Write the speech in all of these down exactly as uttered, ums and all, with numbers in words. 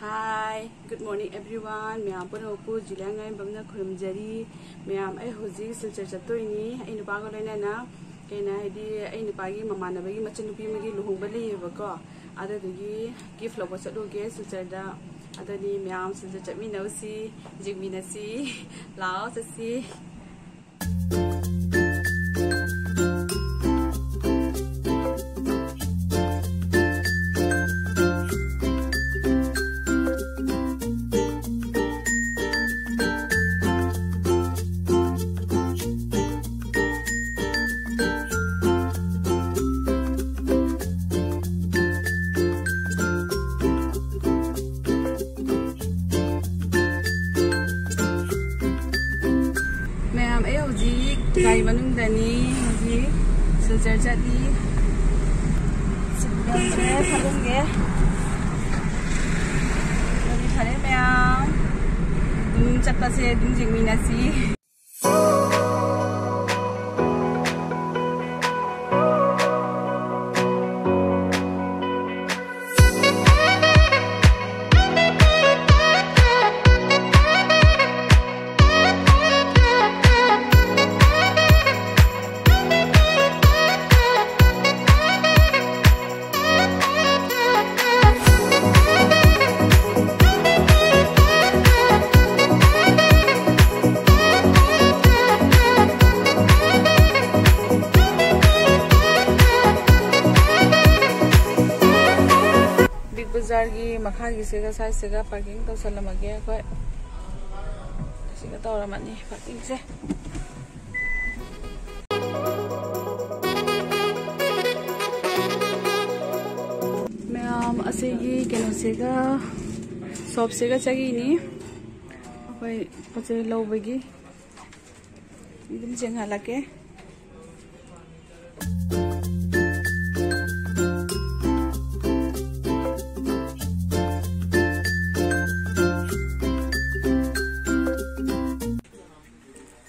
Hi, good morning everyone. ꯃꯌꯥꯝ ꯄꯨꯝꯅꯃꯛꯄꯨ ꯖꯨꯂꯤꯌꯥ ꯉꯥꯏꯔꯦꯝꯕꯝꯅ ꯈꯨꯔꯨꯝꯖꯔꯤ꯫ ꯃꯌꯥꯝ, ꯑꯩ ꯍꯧꯖꯤꯛ ꯁꯤꯜꯆꯔ ꯆꯠꯇꯣꯏꯅꯤ, ꯑꯩ ꯅꯨꯄꯥꯒ ꯂꯣꯏꯅꯅ꯫ ꯀꯩꯅꯣ ꯍꯥꯏꯗꯤ, ꯑꯩ ꯅꯨꯄꯥꯒꯤ ꯃꯃꯥꯟꯅꯕꯒꯤ ꯃꯆꯟꯅꯨꯄꯤ ꯑꯃꯒꯤ ꯂꯨꯍꯣꯡꯕ ꯂꯩꯌꯦꯕꯀꯣ, ꯑꯗꯨꯗꯨꯒꯤ gift ꯂꯧꯕ ꯆꯠꯂꯨꯒꯦ ꯁꯤꯜꯆꯔꯗ꯫ ꯑꯗꯨꯅꯤ ꯃꯌꯥꯝ, ꯁꯤꯜꯆꯔ ꯆꯠꯃꯤꯟꯅꯧꯁꯤ, ꯌꯦꯡꯃꯤꯟꯅꯁꯤ꯫ ꯂꯥꯛꯑꯣ, ꯆꯠꯁꯤ꯫ ꯃꯌꯥꯝ, ꯑꯩ ꯍꯧꯖꯤꯛ ꯒꯥꯔꯤ ꯃꯅꯨꯡꯗꯅꯤ꯫ ꯍꯧꯖꯤꯛ ꯁꯤꯜꯆꯔ ꯆꯠꯂꯤ꯫ ꯁꯤꯜꯆꯔꯁꯦ ꯐꯝꯃꯒꯦ꯫ ꯑꯗꯨꯗꯤ ꯐꯔꯦ ꯃꯌꯥꯝ, ꯑꯗꯨꯝ ꯆꯠꯄꯁꯦ ꯑꯗꯨꯝ ꯌꯦꯡꯃꯤꯟꯅꯁꯤ꯫ ꯕꯤꯛ ꯕꯖꯥꯔꯒꯤ ꯃꯈꯥꯒꯤꯁꯤꯒ ꯁꯥꯏꯁꯤꯒ parking ꯇꯧꯁꯜꯂꯝꯃꯒꯦ ꯑꯩꯈꯣꯏ꯫ ꯁꯤꯒ ꯇꯧꯔꯝꯃꯅꯤ parkingꯁꯦ꯫ ꯃꯌꯥꯝ, ꯑꯁꯤꯒꯤ ꯀꯩꯅꯣꯁꯤꯒ, shopꯁꯤꯒ ꯆꯪꯉꯤꯅꯤ ꯑꯩꯈꯣꯏ ꯄꯣꯠ ꯆꯩ ꯂꯧꯕꯒꯤ꯫ ꯑꯗꯨꯝ ꯌꯦꯡꯍꯜꯂꯛꯀꯦ꯫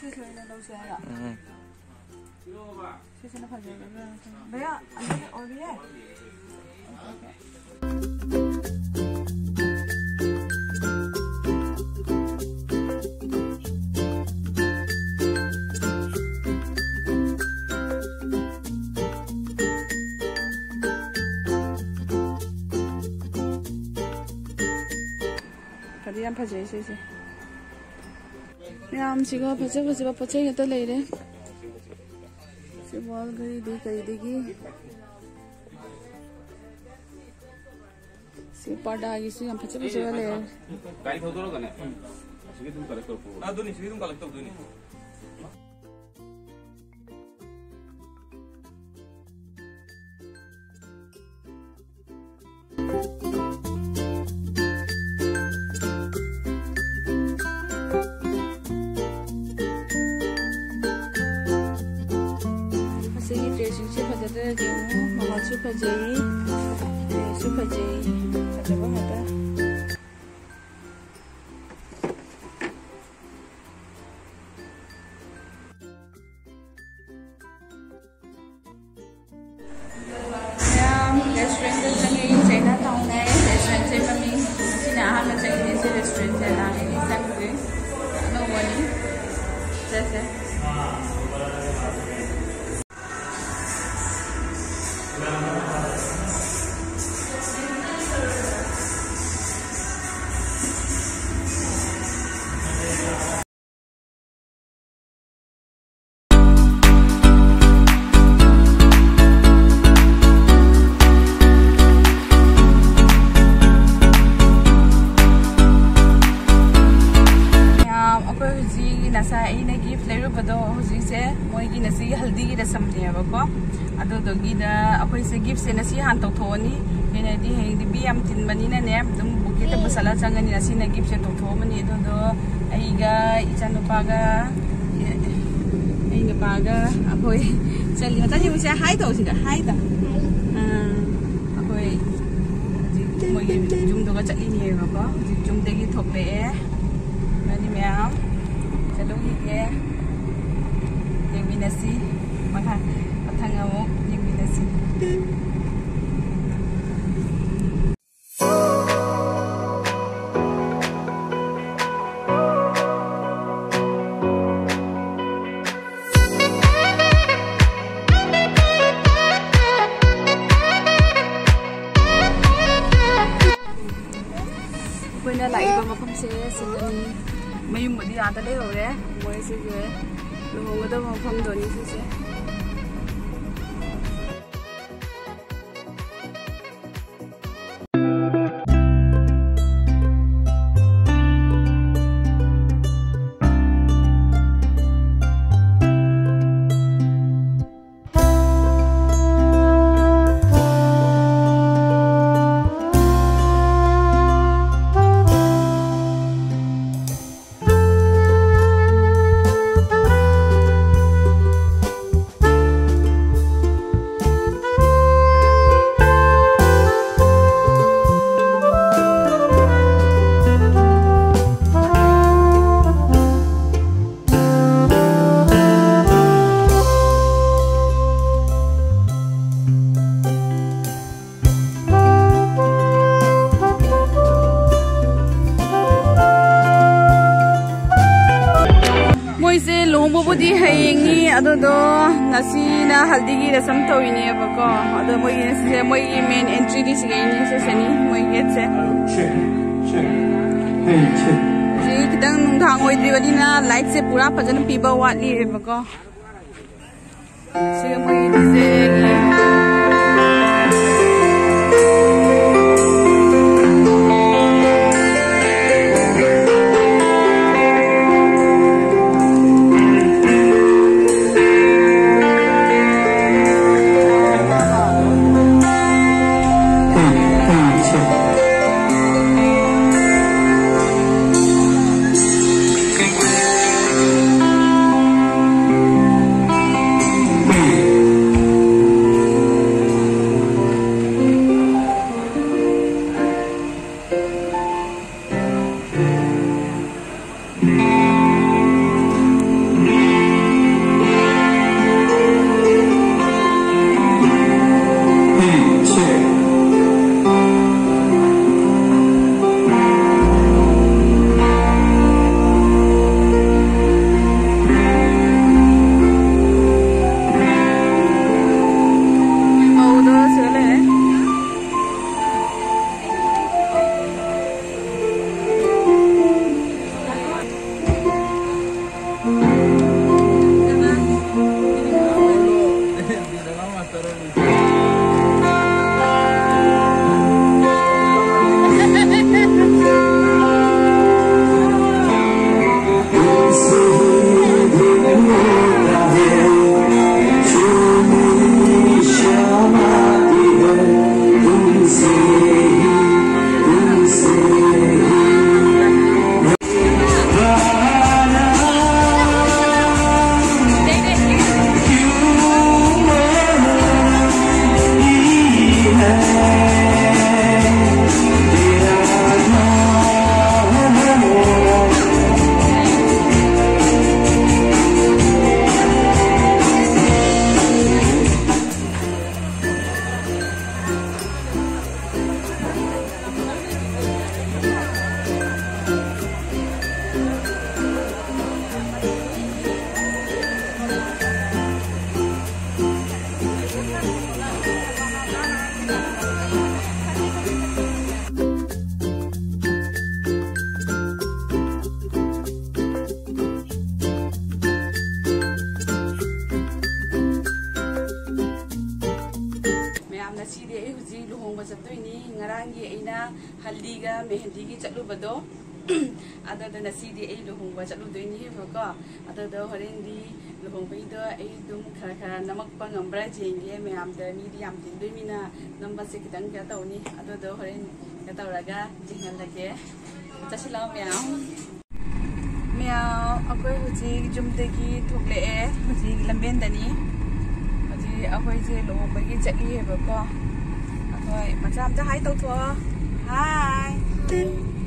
ꯁꯤꯁꯦ ꯑꯣꯏꯅ ꯂꯧꯁꯦ ꯍꯥꯏꯔꯣ? ꯎꯝ꯫ ꯁꯤꯁꯤꯅ ꯐꯖꯒꯗ꯭ꯔꯥ? भैया, अंदर और भी है? ꯐꯗꯤ ꯌꯥꯝ ꯐꯖꯩ ꯁꯤꯁꯦ꯫ ꯃꯌꯥꯝꯁꯤꯒ ꯐꯖ ꯐꯖꯕ ꯄꯣꯠ ꯆꯩ ꯉꯥꯛꯇ ꯂꯩꯔꯦ꯫ ꯁꯤ ꯋꯥꯜ ꯘꯔꯤꯗꯤ ꯀꯩꯗꯒꯤ, ꯁꯤ ꯄꯔꯗꯥꯒꯤꯁꯨ ꯌꯥꯝ ꯐꯖ ꯐꯖꯕ ꯂꯩꯔꯦ꯫ ꯒꯥꯔꯤ ꯊꯧꯗꯣꯔꯛꯑꯒꯅꯦ, ꯑꯁꯤꯒꯤ ꯑꯗꯨꯝ ꯀꯂꯦꯛ ꯇꯧꯔꯛꯄ꯫ ꯑꯗꯨꯅꯤ, ꯁꯤꯒꯤ ꯑꯗꯨꯝ ꯀꯂꯦꯛ ꯇꯧꯗꯣꯏꯅꯤ꯫ ꯑꯁꯤꯒꯤ ꯗ꯭ꯔꯦꯁꯁꯤꯡꯁꯦ ꯐꯖꯗ꯭ꯔꯗꯤ ꯌꯦꯡꯉꯨ, ꯃꯃꯜꯁꯨ ꯐꯖꯩ, ꯗ꯭ꯔꯦꯁꯁꯨ ꯐꯖꯩ, ꯐꯖꯕ ꯉꯥꯛꯇ꯫ ꯃꯌꯥꯝ ꯔꯦꯁꯇꯨꯔꯦꯟꯗ ꯆꯪꯉꯦ, ꯆꯥꯏꯅꯥ ꯇꯥꯎꯟ ꯍꯥꯏ ꯔꯦꯁꯇꯨꯔꯦꯟꯁꯦ ꯃꯃꯤꯡ꯫ ꯁꯤꯅ ꯑꯍꯥꯟꯕ ꯆꯪꯉꯤꯅꯦ ꯁꯤ ꯔꯦꯁꯇꯨꯔꯦꯟꯁꯦ, ꯅꯍꯥꯟꯒꯩꯗꯤ ꯆꯪꯗ꯭ꯔꯤ, ꯑꯅꯧꯕꯅꯤ꯫ ꯆꯠꯁꯦ꯫ ꯃꯌꯥꯝ, ꯑꯩꯈꯣꯏ ꯍꯧꯖꯤꯛ ꯉꯁꯥꯏ ꯑꯩꯅ ꯒꯤꯐ ꯂꯩꯔꯨꯕꯗꯣ, ꯍꯧꯖꯤꯛꯁꯦ ꯃꯣꯏꯒꯤ ꯉꯁꯤꯒꯤ ꯍꯜꯗꯤꯒꯤ ꯔꯁꯝꯅꯦꯕꯀꯣ꯫ ꯑꯗꯨꯗꯨꯒꯤꯗ ꯑꯩꯈꯣꯏꯁꯦ ꯒꯤꯐꯁꯦ ꯉꯁꯤ ꯍꯥꯟꯅ ꯇꯧꯊꯣꯛꯑꯅꯤ꯫ ꯀꯩꯅꯣꯗꯤ ꯍꯌꯦꯡꯗꯤ ꯃꯤ ꯌꯥꯝ ꯆꯤꯟꯕꯅꯤꯅꯅꯦ, ꯑꯗꯨꯝ ꯕꯨꯀꯦꯠꯇ ꯄꯨꯁꯜꯂ ꯆꯪꯉꯅꯤ꯫ ꯉꯁꯤꯅ ꯒꯤꯐꯁꯦ ꯇꯧꯊꯣꯛꯑꯝꯃꯅꯤ꯫ ꯑꯗꯨꯗꯣ ꯑꯩꯒ ꯏꯆꯥꯅꯨꯄꯥꯒ, ꯑꯩ ꯅꯨꯄꯥꯒ ꯑꯩꯈꯣꯏ ꯆꯠꯂꯤ꯫ ꯃꯊꯪ ꯌꯦꯡꯉꯨꯁꯦ, ꯍꯥꯏ ꯇꯧ ꯁꯤꯗ, ꯍꯥꯏ ꯇꯧ꯫ ꯑꯥ, ꯑꯩꯈꯣꯏ ꯍꯧꯖꯤꯛ ꯃꯣꯏꯒꯤ ꯌꯨꯝꯗꯨꯒ ꯆꯠꯂꯤꯅꯦꯕꯀꯣ꯫ ꯍꯧꯖꯤꯛ ꯌꯨꯝꯗꯒꯤ ꯊꯣꯛꯂꯛꯑꯦ꯫ ꯅꯣꯏꯅꯤ ꯃꯌꯥꯝ ꯆꯠꯂꯨꯈꯤꯒꯦ꯫ ꯌꯦꯡꯃꯤꯟꯅꯁꯤ꯫ ꯃꯈꯥ, ꯃꯊꯪ ꯑꯃꯨꯛ ꯁꯦ ꯁꯤꯗꯅꯤ꯫ ꯃꯌꯨꯝꯕꯨꯗꯤ ꯑꯥꯗ ꯂꯩꯍꯧꯔꯦ꯫ ꯃꯣꯏ ꯁꯤꯁꯦ ꯂꯨꯍꯣꯡꯒꯗꯕ ꯃꯐꯝꯗꯨꯅꯤ ꯁꯤꯁꯦ꯫ ꯃꯣꯏꯁꯦ ꯂꯨꯍꯣꯡꯕꯕꯨꯗꯤ ꯍꯌꯦꯡꯅꯤ, ꯑꯗꯨꯗꯣ ꯉꯁꯤꯅ ꯍꯜꯗꯤꯒꯤ ꯔꯁꯝ ꯇꯧꯔꯤꯅꯦꯕꯀꯣ꯫ ꯑꯗꯣ ꯃꯣꯏꯒꯤ ꯁꯤꯁꯦ ꯃꯣꯏꯒꯤ ꯃꯦꯟ ꯑꯦꯟꯇ꯭ꯔꯤꯗꯤ ꯁꯤꯒꯩꯅꯤ, ꯁꯤꯁꯤꯅꯤ ꯃꯣꯏ ꯒꯦꯠꯁꯦ꯫ ꯁꯤ ꯈꯤꯇꯪ ꯅꯨꯡꯗꯥꯡ ꯑꯣꯏꯗ꯭ꯔꯤꯕꯅꯤꯅ ꯂꯥꯏꯠꯁꯦ ꯄꯨꯔꯥ ꯐꯖꯅ ꯄꯤꯕ ꯋꯥꯠꯂꯤꯕꯀꯣ꯫ ꯁꯤꯒ ꯃꯣꯏꯒꯤ ꯗꯤꯖꯦꯒꯤ꯫ ꯃꯌꯥꯝ, ꯉꯁꯤꯗꯤ ꯑꯩ ꯍꯧꯖꯤꯛ ꯂꯨꯍꯣꯡꯕ ꯆꯠꯇꯣꯏꯅꯤ꯫ ꯉꯔꯥꯡꯒꯤ ꯑꯩꯅ ꯍꯜꯗꯤꯒ ꯃꯦꯍꯦꯟꯗꯤꯒꯤ ꯆꯠꯂꯨꯕꯗꯣ, ꯑꯗꯨꯗ ꯉꯁꯤꯗꯤ ꯑꯩ ꯂꯨꯍꯣꯡꯕ ꯆꯠꯂꯨꯗꯣꯏꯅꯦꯕꯀꯣ꯫ ꯑꯗꯨꯗꯣ ꯍꯣꯔꯦꯟꯗꯤ ꯂꯨꯍꯣꯡꯕꯩꯗꯣ ꯑꯩ ꯑꯗꯨꯝ ꯈꯔ ꯈꯔ ꯅꯝꯃꯛꯄ ꯉꯝꯕ꯭ꯔꯥ ꯌꯦꯡꯒꯦ꯫ ꯃꯌꯥꯝꯗ, ꯃꯤꯗꯤ ꯌꯥꯝ ꯇꯤꯟꯗꯣꯏꯃꯤꯅ ꯅꯝꯕꯁꯦ ꯈꯤꯇꯪ ꯀꯩꯅꯣ ꯇꯧꯅꯤ꯫ ꯑꯗꯨꯗꯣ ꯍꯣꯔꯦꯟ ꯀꯩꯅꯣ ꯇꯧꯔꯒ ꯌꯦꯡꯍꯜꯂꯒꯦ꯫ ꯆꯠꯁꯤ ꯂꯥꯛꯑꯣ ꯃꯌꯥꯝ꯫ ꯃꯌꯥꯝ, ꯑꯩꯈꯣꯏ ꯍꯧꯖꯤꯛ ꯌꯨꯝꯗꯒꯤ ꯊꯣꯛꯂꯛꯑꯦ꯫ ꯍꯧꯖꯤꯛ ꯂꯝꯕꯦꯟꯗꯅꯤ꯫ ꯍꯧꯖꯤꯛ ꯑꯩꯈꯣꯏꯁꯦ ꯂꯨꯍꯣꯡꯕꯒꯤ ꯆꯠꯂꯤꯑꯕꯀꯣ꯫ ꯑꯩꯈꯣꯏ ꯃꯆꯥ ꯑꯝꯇ ꯍꯥꯏ ꯇꯧꯊꯣꯛꯑꯣ꯫ ꯍꯥꯏ꯫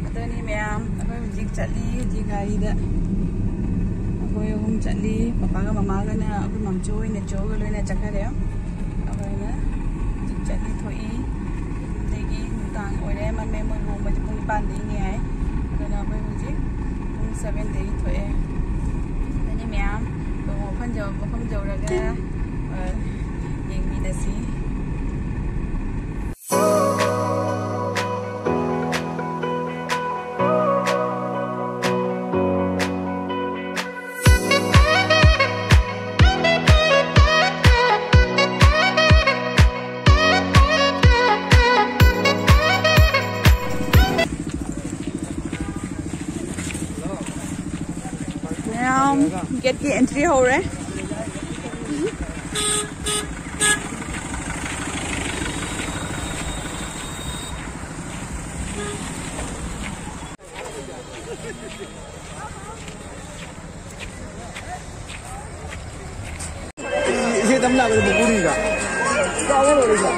ꯑꯗꯨꯅꯤ ꯃꯌꯥꯝ, ꯑꯩꯈꯣꯏ ꯍꯧꯖꯤꯛ ꯆꯠꯂꯤ, ꯍꯧꯖꯤꯛ ꯒꯥꯔꯤꯗ ꯑꯩꯈꯣꯏ ꯑꯍꯨꯝ ꯆꯠꯂꯤ꯫ ꯄꯄꯥꯒ ꯃꯃꯥꯒꯅ ꯑꯩꯈꯣꯏ ꯃꯝꯆꯣ ꯍꯣꯏ ꯅꯦꯆꯣꯒ ꯂꯣꯏꯅ ꯆꯠꯈꯔꯦ꯫ ꯑꯩꯈꯣꯏꯅ ꯍꯧꯖꯤꯛ ꯆꯠꯂꯤ ꯊꯣꯛꯏ꯫ ꯑꯗꯒꯤ ꯅꯨꯡꯗꯥꯡ ꯑꯣꯏꯔꯦ, ꯃꯝꯃꯦ꯫ ꯃꯣꯏ ꯂꯨꯍꯣꯡꯕꯁꯦ ꯄꯨꯡ ꯅꯤꯄꯥꯟꯗꯒꯤꯅꯦ ꯍꯥꯏ꯫ ꯑꯗꯨꯅ ꯑꯩꯈꯣꯏ ꯍꯧꯖꯤꯛ ꯄꯨꯡ ꯁꯚꯦꯟꯗꯒꯤ ꯊꯣꯛꯑꯦ꯫ ꯑꯗꯨꯅꯤ ꯃꯌꯥꯝ, ꯂꯨꯍꯣꯡꯕ ꯃꯐꯝ ꯌꯧ-, ꯃꯐꯝ ꯌꯧꯔꯒ, ꯑ, ꯌꯦꯡꯃꯤꯟꯅꯁꯤ꯫ ꯃꯌꯥꯝ, ꯒꯦꯠꯀꯤ ꯑꯦꯟꯇ꯭ꯔꯤ ꯍꯧꯔꯦ꯫ ꯏꯆꯦ ꯇꯝ ꯂꯥꯛꯄꯗ ꯕꯨꯀꯨꯔꯤꯒ ꯆꯥꯕ ꯂꯣꯏꯔꯦ꯫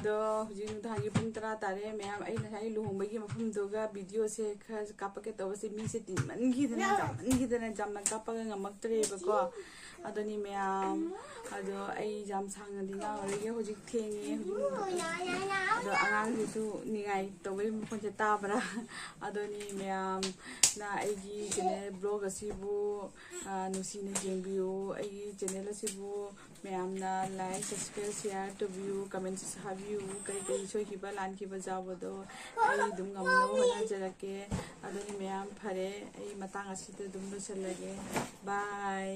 ꯑꯗꯣ ꯍꯧꯖꯤꯛ ꯅꯨꯡꯗꯥꯡꯒꯤ ꯄꯨꯡ ꯇꯔꯥ ꯇꯥꯔꯦ꯫ ꯃꯌꯥꯝ, ꯑꯩ ꯉꯁꯥꯏ ꯂꯨꯍꯣꯡꯕꯒꯤ ꯃꯐꯝꯗꯨꯒ ꯚꯤꯗꯤꯑꯣꯁꯦ ꯈꯔ ꯀꯥꯞꯄꯛꯀꯦ ꯇꯧꯕꯁꯦ, ꯃꯤꯁꯦ ꯇꯤꯟꯃꯟꯈꯤꯗꯅ, ꯌꯥꯝꯃꯟꯈꯤꯗꯅ ꯌꯥꯝꯅ ꯀꯥꯞꯄꯒ ꯉꯝꯃꯛꯇ꯭ꯔꯦꯕꯀꯣ꯫ ꯑꯗꯨꯅꯤ ꯃꯌꯥꯝ, ꯑꯗꯣ ꯑꯩ ꯌꯥꯝ ꯁꯥꯡꯅꯗꯤ ꯉꯥꯡꯉꯔꯣꯏꯒꯦ, ꯍꯧꯖꯤꯛ ꯊꯦꯡꯉꯦ꯫ ꯍꯧꯖꯤꯛ ꯑꯗꯣ ꯑꯉꯥꯡꯁꯤꯁꯨ ꯅꯤꯡꯉꯥꯏ ꯇꯧꯕꯒꯤ ꯃꯈꯣꯟꯁꯦ ꯇꯥꯕ꯭ꯔꯥ? ꯑꯗꯨꯅꯤ ꯃꯌꯥꯝꯅ ꯑꯩꯒꯤ ꯆꯦꯅꯦꯜ ꯕ꯭ꯂꯣꯒ ꯑꯁꯤꯕꯨ, ꯑ, ꯅꯨꯡꯁꯤꯅ ꯌꯦꯡꯕꯤꯌꯨ꯫ ꯑꯩꯒꯤ ꯆꯦꯅꯦꯜ ꯑꯁꯤꯕꯨ ꯃꯌꯥꯝꯅ ꯂꯥꯏꯛ, ꯁꯕꯁꯀ꯭ꯔꯥꯏꯕ, ꯁꯤꯌꯥꯔ ꯇꯧꯕꯤꯌꯨ, ꯀꯃꯦꯟꯁꯨ ꯍꯥꯏꯕꯤꯌꯨ꯫ ꯀꯔꯤ ꯀꯔꯤ ꯁꯣꯏꯈꯤꯕ ꯂꯥꯟꯈꯤꯕ ꯌꯥꯎꯕꯗꯣ ꯑꯩ ꯑꯗꯨꯝ ꯉꯝꯅꯕ ꯍꯣꯠꯅꯖꯔꯛꯀꯦ꯫ ꯑꯗꯨꯅꯤ ꯃꯌꯥꯝ, ꯐꯔꯦ, ꯑꯩ ꯃꯇꯥꯡ ꯑꯁꯤꯗ ꯑꯗꯨꯝ ꯂꯣꯏꯁꯤꯜꯂꯒꯦ꯫ ꯕꯥꯏ꯫